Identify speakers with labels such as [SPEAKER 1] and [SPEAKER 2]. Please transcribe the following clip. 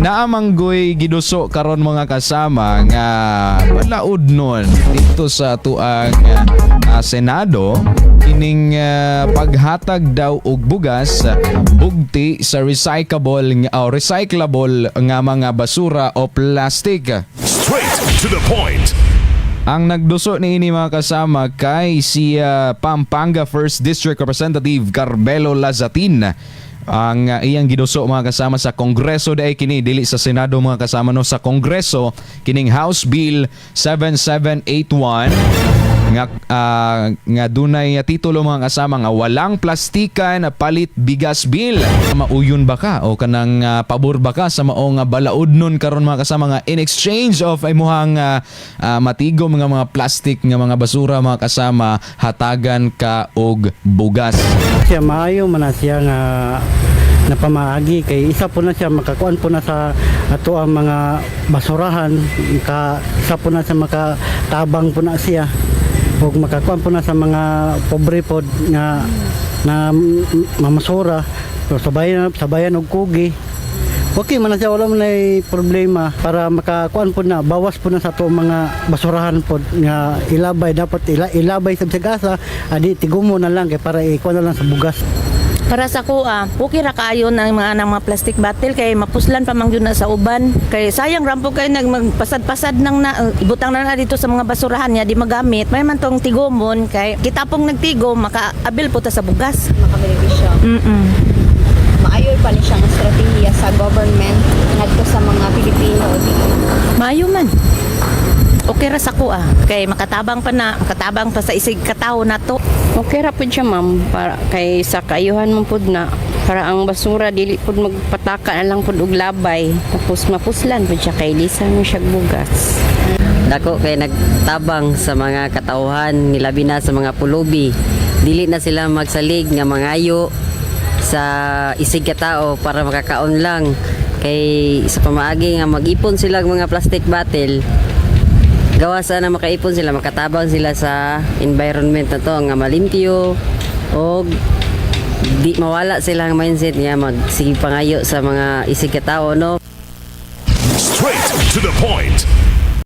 [SPEAKER 1] Kay naa man goy giduso karon, mga kasama, nga balaod nun dito sa atuang Senado kining paghatag daw og bugas bugti sa recyclable o recyclable nga mga basura o plastic.
[SPEAKER 2] Straight to the point.
[SPEAKER 1] Ang nagduso ni ini, mga kasama, kay si Pampanga 1st District Representative Carmelo Lazatin. Ang iyang giduso, mga kasama, sa Kongreso diay kini, dili sa Senado, mga kasama, no, sa Kongreso kining House Bill 7781 nga dunay titulo, mga kasama, nga "Walang Plastikan Palit Bigas Bill." Mauyon ba ka o kanang pabor ba ka sa maong balaod nun karon, mga kasama, nga in exchange of imuhang matigom nga mga plastic nga mga basura, mga kasama, hatagan ka og bugas?
[SPEAKER 3] Siya maayo man na siya nga napamaagi kay isa po na siya makakuan po na sa ato ang mga basurahan ka, isa po na sa makatabang po na siya ug makakuan po na sa mga pobre pod nga na mamasura. So, sabayan sabayan og kugi, okay man na siya, wala man nay problema para makakuan po na, bawas po na sa ato mga basurahan pod nga ilabay, dapat ilabay sa bisag asa, adi tigumo na lang kay para ikuan na lang sa bugas.
[SPEAKER 4] Para sa kuha, okay ra kaayo ng mga plastic bottle kay mapuslan pa man gyud na sa uban. Kay sayang rampo kay nag magpasad-pasad nang na ibutang na na dito sa mga basurahan niya di magamit. May man tong tigomon kay kita pong nagtigom, makaabil po ta sa bugas.
[SPEAKER 5] Makabenepisyo. Maayo pa ni siya nga estratehiya sa government ngadto sa mga Pilipino dili?
[SPEAKER 4] Maayo man. Okay ra sa kuha kay makatabang pa na, makatabang pa sa isig katawo nato.
[SPEAKER 6] Okay ra pud siya, ma'am, para kay sa kaayuhan man pud na para ang basura dili pud magpataka na lang pud og labay, tapos mapuslan pud siya kay lisa mo siya bugas.
[SPEAKER 7] Dako kay nagtabang sa mga katauhan, nilabi na sa mga pulubi. Dili na sila magsalig nga mangayo sa isig katao para makakaon lang kay sa pamaagi nga mag-ipon sila og mga plastic bottle, gawa sana makaipon sila, makatabang sila sa environment na to nga malimpyo og di mawala sila ang mindset nga magsige pangayo sa mga isig katao, no?
[SPEAKER 2] Straight to the point.